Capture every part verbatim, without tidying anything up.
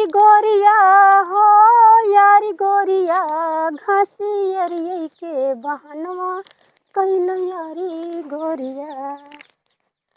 गोरिया हो, यारी गोरिया, घासी अरिये के बहनवा, कैल यारी गोरिया।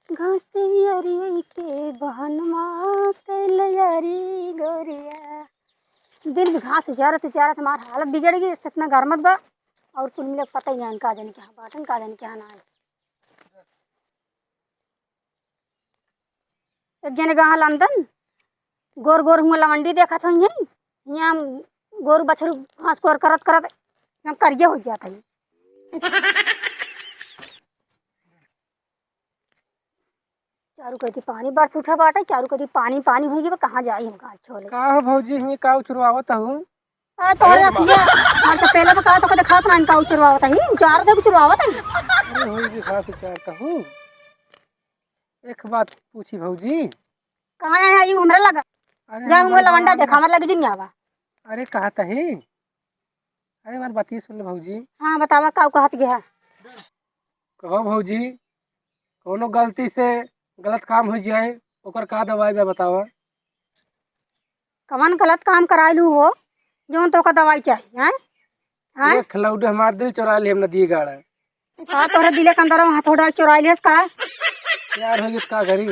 घासी अरिये के बहनवा, कैल यारी गोरिया। दिन में घास उजारत उजारत हमार हालत बिगड़ गई, इतना गरमत बा। और कुल मिले पता ही नहीं का जाने कहाँ बाटन, का जाने कहाँ ना है। एक जने गहा लंदन, गोर गोर हुआ लवंडी देखत होइहैं, हियाँ गोरू बछरू घास कोर करत करत एकदम करिया होइ जात है। चारू कती पानी बरस उठा बाटे, चारू कती पानी पानी होइ गई बा, कहाँ जाई हम घास छोले। का हो भौजी, हियाँ का उचुरवावत हऊ? आ, तोहरे अखिया, हम तो पहले बा का तोके देखात ना, इनका उचुरवावत ही, उचारत है, उचुरवावत ही। अरे होई जी, घास उचारत हऊ। एक बात पूछी भौजी। कहाँ है, यू हमरा लगा? अरे जा, हम हुआ लवंडा लगा देखा, हमरा लगे जिन आवा। अरे कहत ही, अरे हमार बतिया सुन ले भौजी। हाँ, बतावा, का कहत गया? कहो भौजी, कौनो गलती से गलत काम हो जाए, ओकर का दवाई बा बतावा? कवन गलत काम कराइलू हो, जौन तोका दवाई चाही, हैं? हैं? एक लौंडे हमार दिल चुरा ले, हम नदी गाड़ा। का तोहरे दिले के अंदर हथौड़ा चुरा लिहस का? प्यार हो गई त का करी?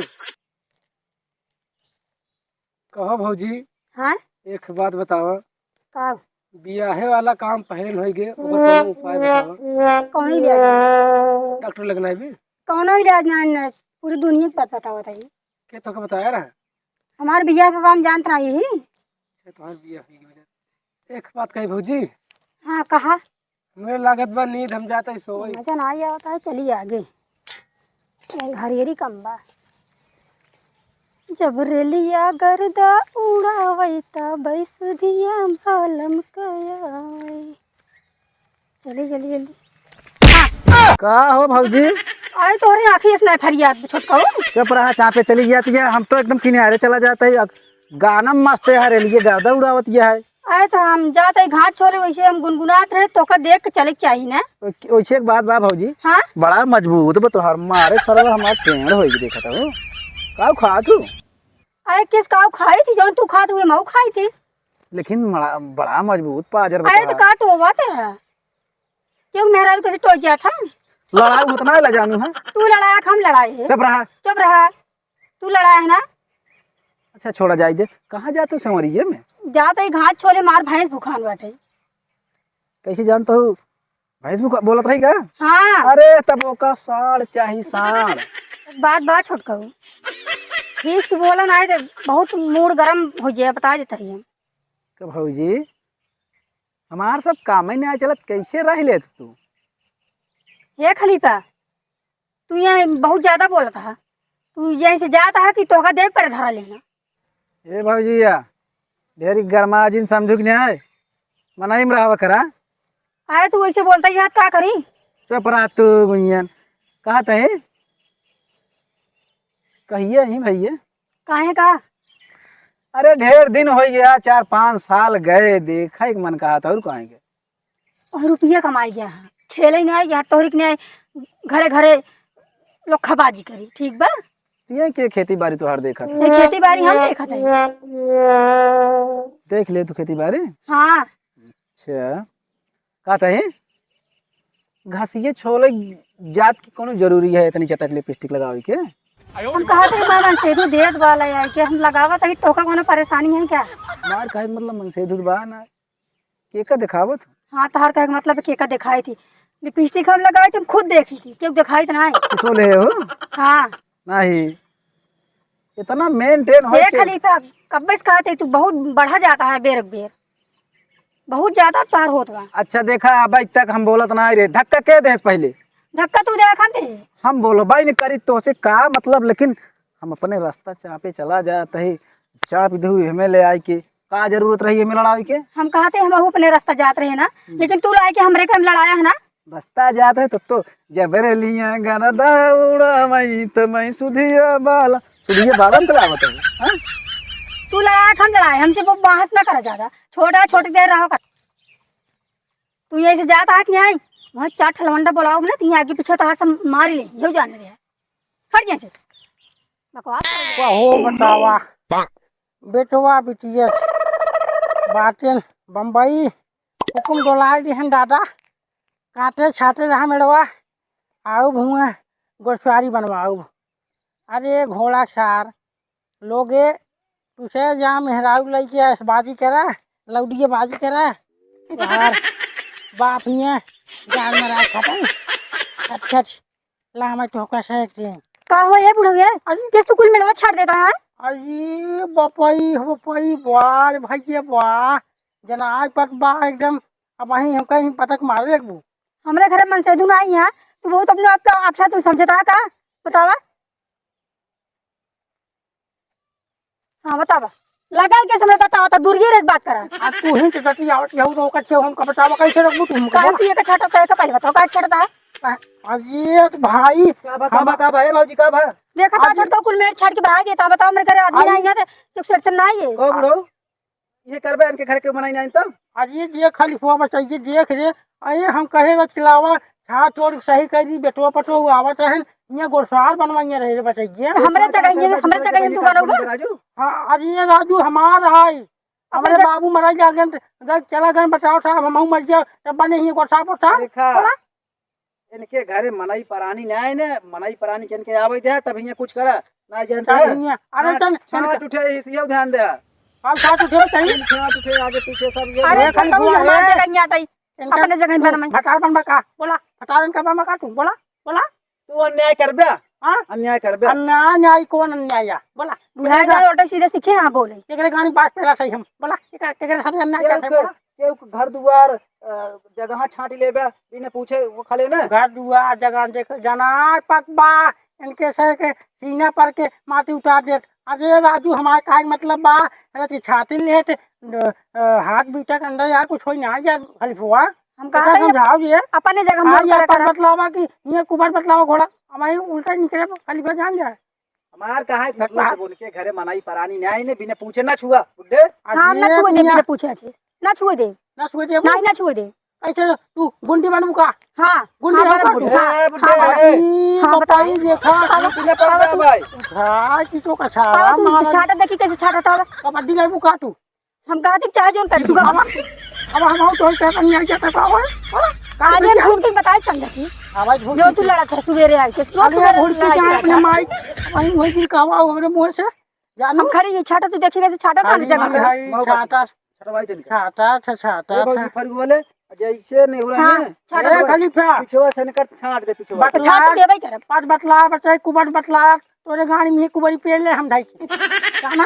कहो भौजी, हाँ? एक बात बतावा। का? बियाहे वाला काम पहले न होई गे, ओकर कौनो उपाय बतावा। कौनो इलाज नहीं। डॉक्टर लगना है भी? कौनो इलाज नहीं, नहीं। पूरी दुनिया के बात बतावा था ये। के तोके बताया रहा? हमार बियाह बाबा हम जानत रहा यही। अच्छा, तोहार बियाह होई गे। एक बात कही भौजी। हाँ, कहा। हमरे लागत बा नींद, हम जात ही सोई। मजा ना आई आवत है, चली आगे। ए, हरियरी कम बा। जब रेलिया गर्दा उड़ावई, तब सुधिया बालम के आई। जल्दी, जल्दी, जल्दी। का हो भौजी? अरे तोहरे आँखी से ना फरियाद छोटकाऊ। चुप रहा, चापे चली जाती है, हम तो एकदम किनारे चला जाता है। गाना मस्त है, रेलिया गर्दा उड़ावत है। अरे तो हम जात ही घास छोले, वैसे हम गुनगुनात रहे, तोका देख के चले के चाही ना। ओके, वैसे एक बात बा भौजी। हाँ? बड़ा मजबूत बा तोहार, मारे सरवा हमार टेढ़ होई के देखत हो। काऊ खात हू? अरे किस काऊ खाई थी, जौन तू खात हुए मऊ खाई थी। लेकिन बड़ा, बड़ा मजबूत पाजर बा अरे तो तोहार। का टोवा ते है? क्यों मेहरारू कैसे टोच जात है? लड़ाई होत ना ला जानू है। तू लड़ाया कि हम लड़ाए है? चुप रहा। चुप रहा। तू लड़ाया है ना? अच्छा, छोड़ा जाए दे। कहाँ जात हो संवरिये में? जात ही घास छोले, मार भैंस भुखान बाटे। कैसे जानत हो? भैंस भुखा बोलत रही का? हाँ। अरे, तब ओका साँड़ चाही, साँड़। बात, बात छोटकाऊ। ठीक से बोला ना, तो बहुत मूड गरम हो जाए, बता देता ही हम। तो भौजी, हमार सब कामे ना चलत, कैसे रह लेत तू? हे खलीफा, तू यहाँ बहुत ज्यादा बोलत हा। तू यहीं से जात हा कि तोहका देख पर धरा लेना। ए भौजिया, ढेरी गरमा जिन समझू कि नहीं? मनई में रहवा करा। अरे तू ऐसे बोलता ही हाथ का करी? चुप रहा तू गुंजन। कहत है? कहिए ही भैया। काहे का? अरे ढेर दिन होइ गया, चार पाँच साल गए, देखा एक मन कहत और काहे के। और रुपया कमाई गया है, खेले नहीं आए, यहाँ तोहरी के नहीं आए, घरे घरे लोग खबाजी करी, ठीक बा? ये के खेती बाड़ी तोहार देखत है? ये खेती बाड़ी हम देखत है। देख ले तू खेती बाड़ी। हाँ। अच्छा, का तही घसिये छोले जात की कोनो जरूरी है इतनी चटक लिपस्टिक लगावे के? हम कहत है बाबा से तो देत वाला है कि हम लगावत है, तोका कोनो परेशानी है क्या? मार काहे मतलब मन से दूध बा ना। केका देखावत? हाँ, तोहार कहे के मतलब केका देखाई थी? लिपस्टिक हम लगाई थी, हम खुद देखी थी, क्यों देखाई तो ना है? कुछो ले हो? हाँ। नहीं, इतना मेंटेन हो ए के खलीफा, कब्बे से कहते तू बहुत बढ़ा जाता है बेर बेर, बहुत ज्यादा तोहार होत बा। अच्छा देखा, अब आज तक हम बोलत ना रे, धक्का के देस पहले? धक्का तू दे खान दे। हम बोलो भाई नहीं करी तो से का मतलब, लेकिन हम अपने रास्ता चापे चला जात है, चाप दू हमें ले आए के का जरूरत रही हमें लड़ाई के? हम कहते हम अपने रास्ता जात रहे ना, हम्म। लेकिन तू लाए के हमरे के हम लड़ाया है ना। रास्ता जात है तब तो जबरलिया गरदा उड़ावई त मैं सुधिया बाला, सुधिया बाला में तो लागत है, हाँ? तू लड़ाया हम लड़ाए, हमसे वो बहस ना करा ज्यादा, छोटा छोटी देर रहो कर। तू यहीं से जाता है कि नहीं? वहाँ चार ठलवंडा बुलाओ ना, तो यहाँ आगे पीछे तो हाथ से मार ले, यो जान रहे। हट यहाँ से। बकवास कर। वाह, हो बतावा। बेटवा बिटिया बाटेन बम्बई, हुकुम डोलाइ दिहन दादा, काटे छाटे रहा मेड़वा, आउब हुआँ गोड़सवारी बनवाउब। अरे घोड़ा सार, लोगे तुसे जा मेहरारू लइके ऐसबाजी करा, लौडिये बाजी करा, तोहार बाप हियाँ जान मरा खटन, खट खट। ला, मैं तोहका से एक दिन। का हो ये बुढ़ऊ ये? अरे। किस तू कुल मेड़वा छाट देता है? अरे बपई, बपई, वाह रे भैया, वाह। जना आज पत बा एकदम, अब वहीं हमका ही पटक मारे लगबू। हमरे घरे मनसेधू ना आई है, तू बहुत अपने आप का अपना तू समझता है का? बतावा। हाँ, बतावा। लगा के समय बतावा, तो दूरिये रह के बात करा। आ तू ही तो टटी आवत हऊ, तो ओकर छेव हमका बतावा, कैसे रखबू तू हमका? काहे बोला। तू एका छाटत है, एका पहले बताओ, काहे छाटत है? अरे भाई, का बा, हम का बा, ए भौजी, का बा? देखा तो अरे छटका कुल मेड़ छाट के भाग गए, तो बताओ, मेरे घरे आदमी अरे नहीं है, तो लोग सेठ नहीं है। कहो बुढ़ऊ, ये करबे, इनके घर के बनाई नहीं तब। अरे ये देख खाली फोआ बचाइए, देख रे, अरे हम कहे रचलावा, छाट ओड़ सही कर दी, बेटवा पटवा आवत रहन, ये गोड़सार बनवाइए रहे रे बचाइए। तो हमरे जगह ये, हमरे जगह ये तू बनोगे? राजू। हाँ, अरे ये राजू हमार है, अपने हमरे जग- बाबू मरा गया, अगन, अगर चला गन बचाओ साहब, हम मर जाओ, तब बने ही गोड़सार पोड़सार। देखा, बोला? इनके घरे मनई परानी ना आए ने, मनई परानी के इनके आवे दे, तब हियाँ कुछ करा, ना जानते तब हैं। हियाँ, अरे हाँ, चल, चल छाट के। उठे, इस, ये ध्यान दे। अब छाट उठे, कहीं। छाट उठे, आगे पीछे सब ये अरे, ये खाली छटऊ, बुआ हमार है। जगह नहीं आटई। इनका अपने जगह तू बनवाई। भटार बनबा का? बोला, भटार इनका बनबा का तू? बोला, बोला। तू अन्याय करबे? हाँ? अन्याय करबे? अन्याय, अन्याय कौन अन्याय या? बोला। बुढ़ा जाए, उल्टा सीधे सीखे, हाँ, बोले। केकरे गाड़ी पास पहला सही हम। बोला, केकरे, केकरे साथे अन्याय केहू करते, के, बोला। केहू के घर दुआर, अ, जगह छाँटि लेबे, बिना पूछे वो खा ले ना। घर दुआर, जगह देख, जनार पत बा, इनके सह के सीना पर के माटी उतार देत। अरे राजू, हमार काहे मतलब बा, अरे कि छाटी लेत, अ, अ, हाथ बीटा के अंदर यार कुछ होई ना यार, खलीफुआ। हम कहा केकरा था, ये समझाओ ये? अपने जगह हाँ, मोर ये करा अपन करा। बतलावा कि ये कुबर बतलावा घोड़ा, हमारे उल्टा निकले, खलीफा जान जाए। हमार कहा है, मतलब, बतला। जब उनके घरे मनई परानी नहीं आए ने, बिना पूछे ना छुआ, बुड्ढे। हाँ, ना अरे छुए दे, मियाँ। बिना पूछे अच्छे। ना छुए दे। ना छुए दे, नहीं, ना छुए दे। कैसे तू गुंडी बनबू का? हाँ, गुंडी हाँ, बनबू बनबू। का? ए, बुड्ढे, हाँ, ए। अरे, हाँ, बताई बताओ। देखा। हाँ, बिना पकड़ा भाई। उठा कि तो कछाड़ा आवा तू, मारा। छाटा देखी कैसे छाटा था। कबड्डी लड़बू का तू? हम कहा थी चाहे जोन कर तू चुका। अब, अब हम तो चाहे नहीं आई जाता का होए? बोला, का आज हम किया? घूम के बताए समझा थी। आवाज घूम जो के तू लड़ा था सुबेरे आई के, रोज अरे सुबेरे घुड़की लड़ाई क्या करता अपने है। माई, वहीं वही दिन कहवा हो हमरे मुंह से। जानू? हम खड़ी ये छाटा तू देखी कैसे छाटा था खड़ी जगह पे। है, मौका छाटा। छटवाई तनिका। छाटा था, छाटा ए भौजी था। फरुआ वाले, जैसे नेहुरा हाँ, ने, छाटा ए, था। खलीफा। पिछवा से निकर छाट दे पिछवा। तो छाट बतला, देबे करब। बात बतला, बचाई कुबट बतला, तोरे गाड़ी में कुबरी पेल ले हम ढाई के। जाना?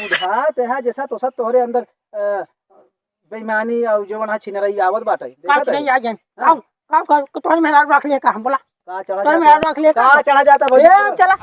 बुझात है, जैसा तोसा तोहरे अंदर, अ, बेईमानी और जवन है छिनरई आवत बाटे। काट देखत नहीं है? आ जाए। हाँ। काऊ, काऊ, काऊ, तोहरे मेहरारू रख लिए का हम बोला? का चढ़ा तोहरे जाता? मेहरारू रख लिए का? का चढ़ा जाता भाई? ए, चला।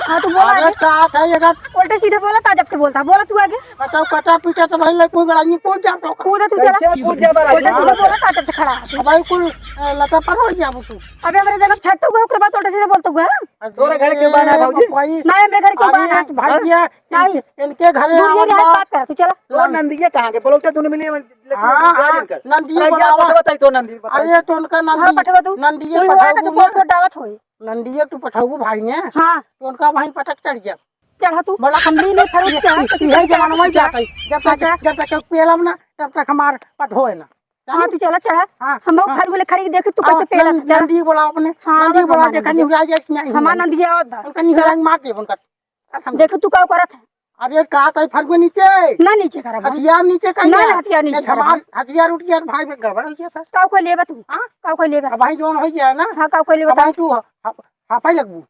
हाँ, तू बोला अरे आगे। का था ये का? उल्टे सीधे बोला था जब से बोलता। बोला तू आगे। बताओ, कटा पीटा तो भाई लग कोई गड़ा नहीं पहुंच जाता का? कूदे तू चला। कैसे कूद जा बड़ा? उल्टे सीधे हाँ। बोला था जब से खड़ा है तू। अब भाई कुल, अ, लता पर हो गया वो तू। अबे हमरे जगह छट्टू गए, ओकरे बाद उल्टे सीधे बोलते हुए, हाँ? अरे तोरा घर के बाना है, भौजी? भाई। नहीं, हमरे घर के अरे बाना है। भाई, ये नहीं। इनके, इनके घरे दूर ये आवत नहीं बा। बात कर, तू चला। तो नंदिया कहाँ के? बोलो तो दोनों मिली, लेकिन हाँ, क्या हाँ, इनकर? नंदिया अरे, या बोलावा। पठवा ताई तो नंदी बताई। अरे, तो उनका हाँ, नंदी, पठवा तू। नंदिया तू पठाऊ तो ना। बहुत छोट दावत होई। नंदिया तू पठाऊ भाई ने। हाँ। तो उनका वहीं पटक चढ़ गया। चढ़ा तू। बोला, हम भी नहीं फरूट ये, चढ़ा, ये, तो यही चढ़ा, जमाना में चढ़ा। जाता है। जब हाँ, तक, चढ़ा। जब तक पेलम ना, तब तक हमार पठोए ना। हाँ, जानू? तू चला, चढ़ा। हाँ, हम हाँ। फरूट ले खड़ी देखी, तू हाँ, कैसे पेला नंद-, था, चला। नंदी बोला अपने, हाँ, नंदी बस बोला, बोला देखा नंदी। निहुरा जाए कि नहीं। हमार नंदिया और दा। उनका निहुरा चला। मार दे, उनका। देखो तू का करत है। अरे का तई फरक में नीचे? ना नीचे करब हम। हथियार नीचे कहीं ना, ना। हथियार नीचे नहीं, करब हमार हम। हथियार उठ गया तो भाई में गड़बड़ हो गया था। का कोई लेबा तू? हाँ? का कोई लेबा? अब भाई जोन हो गया ना। हाँ, का कोई लेबा अब भाई तू? तू ह-, ह-, हाफाई लगबू।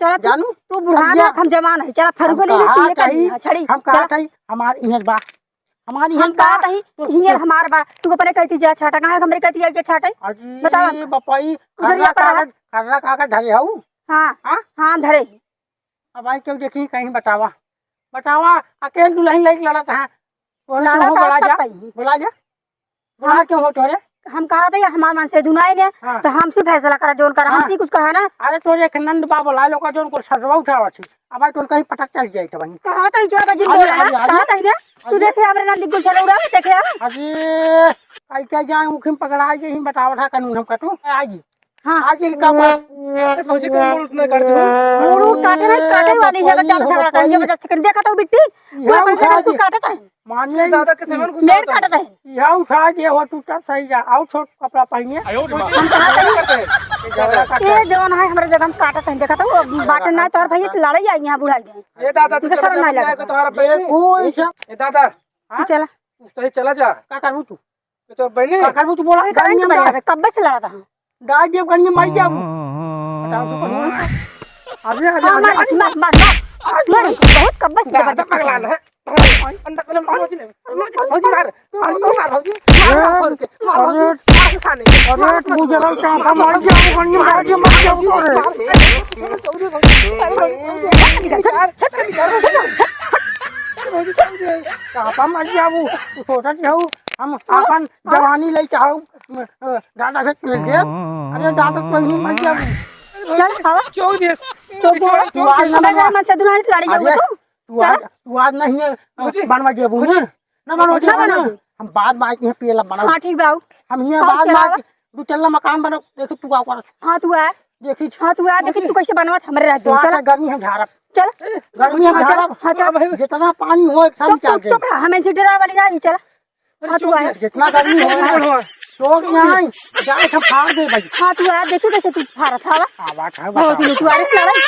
चला तू, जानू? तू बुढ़ा हम ना, क्या? हम जवान है। चला फरुआ हम ले ले, तू कहा ये कर तई, लिहा, छड़ी। हम कहा चला। तई, हमार इहें बा। हमार इहें हम बा। कहा तई, तो, हियर तो हमार बा। तू अपने कहती जा छाटा, काहे हमरे कहती जा के छाटे? अजी बतावा। बपाई, उधर खर्रा लिया पड़ा है। कागज, खर्रा कागज धरे हऊ? हाँ, हाँ? हाँ, धरे। अब आई केहू देखी कहीं बतावा, बतावा, अकेल दुलहिन लइके लड़त है। बोला लड़त तो हो, है, बोला तब जा, कहीं। बोला जा। बोला हम, क्यों हो तोरे? हम कहा था, ये हमार मन से दुनाई ने, हाँ। तो हमसे फैसला करा, जोन करा, हाँ। हमसे कुछ कहा ना। अरे तोरे एक नंद बा बोला, लोग जोन को सरवा उठावा थी। अब आई तोन कहीं पटक चल जाई तो वहीं। कहा था, जो बजी अरे, बोला ना, अरे, अरे। कहा था ने, तू अरे। देखे हमरे नंदी गुल छलौड़ा, देखे हम। अरे, आई क्या जाए, उखिम पकड़ा आई, यही बतावा था कानून हमका तू, आई। हाँ। आज इनका बात। अरे भौजी, कहीं मूड़ उठ नहीं काट दो। मूड़ उठ काटे नहीं, काटे वाली है, जब ज्यादा झगड़ा करेंगे, जबरदस्ती करेंगे। देखा तो बिट्टी, पूरा यह उठा के काटत है। मानिए दादा के सेवन मेड़ काटत है। यह उठा के हो, तू तब सही जा। आओ, छोट कपड़ा पहनिए। हम कहाँ कहीं? झगड़ा करते हैं। ये जौन है, हमारे जगह में काटत है। देखा तो वो बाटे ना, तोहर भैया तो लड़ाई आई यहाँ बुढ़ाई गए। ये दादा, तू तुझे शर्म नहीं लगता? तुम्हारा ये बहन। कोई सब ये दादा, तू चला। तू सही चला जा। का करबू तू? ये तो बहनी। का करबू तू बोला? करेंगे कब से लड़ा था? डाल दियो, कहीं मर जाऊं। बताओ तो, कहीं। अरे, अरे, हाँ, अरे, मार, अरे, मार, मार, मार। मार, बहुत कब्बा से दादा जबरदस्ती पगला कर। है। अंडा पहले मारो जी, मारो जी, मारो जी, मार। तू, तू मार, भौजी। मार, मार, खोल के। मार, भौजी, अरे, मार के खाने। अरे, मार, तू जरा चापा मार दिया, वो कहीं मार दिया, मार दिया, वो रे। मार, अरे, भौजी, अरे, भौजी, अरे, भौजी, अरे, भौजी, अरे, भौजी, अरे, भौजी, चापा मार दिया, वो, तू सोचत हऊ, हम हाँ? अपन हाँ? जवानी लेके आओ, अ, दादा से मिल के। अरे दादा, कोई नहीं मर गया। चल, आवा। चौक दे। चौक दे। चौक दे। तू आज ना हमारे बनवा। घर में से दुल्हन लड़ी अरे, जाओ तू। तू आज, चल। तू आज नहीं है, भौजी। बनवा दिया बहू भौजी। ना। ना बनवा दिया ना बहू। बनवा दे। हम बाद में आके यहाँ पियला बनाओ। हाँ, ठीक बा, आओ। हम यहाँ आओ, बाद में चलावा। आके दो तल्ला मकान बनाओ। देखी तू का कर। हाँ, तू आ। देखी। हाँ, तू आ। देखी भौजी। तू कैसे बनवा हमरे रह तू दे। आज चला। गर्मी हम झाड़ब। चल। गर्मी हम हाँ, चल। झाड़ब। हाँ, चल। जितना पानी हो, एक चुप, साथ चुप, चुप रहा। हमें से डरा वाली ना, चला। अरे हाँ, तू चौक आया। दे। जितना गर्मी हो ना, चौक दे। चौक यहाँ आई, जाए हम फाड़ दे भाई। हाँ, तू आया, देखी कैसे तू फाड़त हवा। आवाज है, बहुत बताओ। दिन तू आ रही लड़ाई।